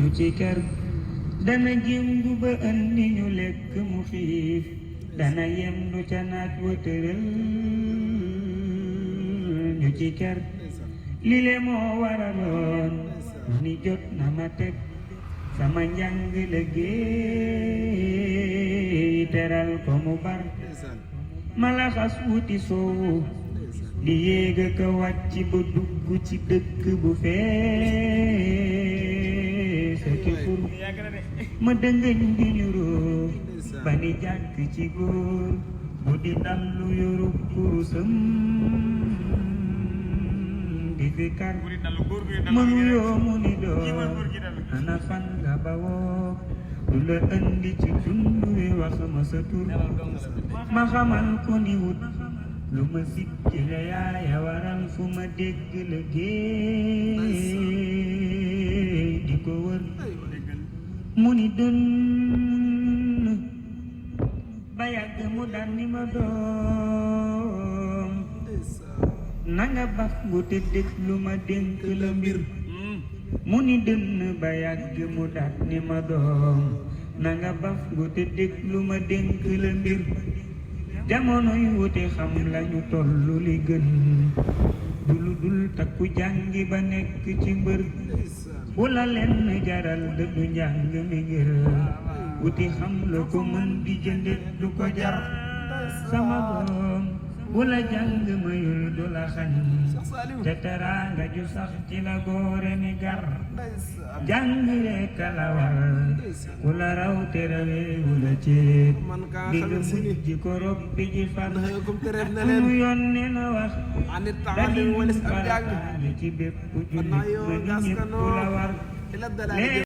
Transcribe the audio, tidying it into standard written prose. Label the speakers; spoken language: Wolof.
Speaker 1: ñu ci kër dana jëngu ba andi ñu lekk mu xiif dana yendu ca naaj wa tëral ñu ci kër lile moo waraloon ni jot na ma teg sama njàng liggéey teral ko mu bar ma laxas wuti soowu di yéeg ka wàcc ba dugg ci dëkk bu fees ki fur ma dëngëñ di ñu róo ba ni jàkk ci góor bu di dallu yoru kurusam di fi kar mënu yoo mu ni doon ana fan nga bawoo du la indi ci dund wi wax ma sa tur ma xamal ko ni wut lu ma sikki la yaaya waral fu ma dégg la géey di ko wër mu ni dënn ba yàgg mu daan ni ma doom nanga baf bu te déglu ma dénk la mbir mu ni dënn ba yàgg mu daan ni ma doom nanga baf bu te déglu ma dénk la mbir jamono yu wute xam lañu tollu li gën du lu dul takku jàngi ba nekk ci mbër wala lenn jaral dëddu njàng mi ngir wuti xam la ko mën di jëndit du ko jar sama doom wala jàng mayul du la xañ te teraanga ju sax ci la góore ni gar jàng rekk la war wala raw terawe wala ceeb di nga mujj ko roppi ji fan sunu yoon ne na wax dañu farataale ci bépp jullit ma ni ñépp la war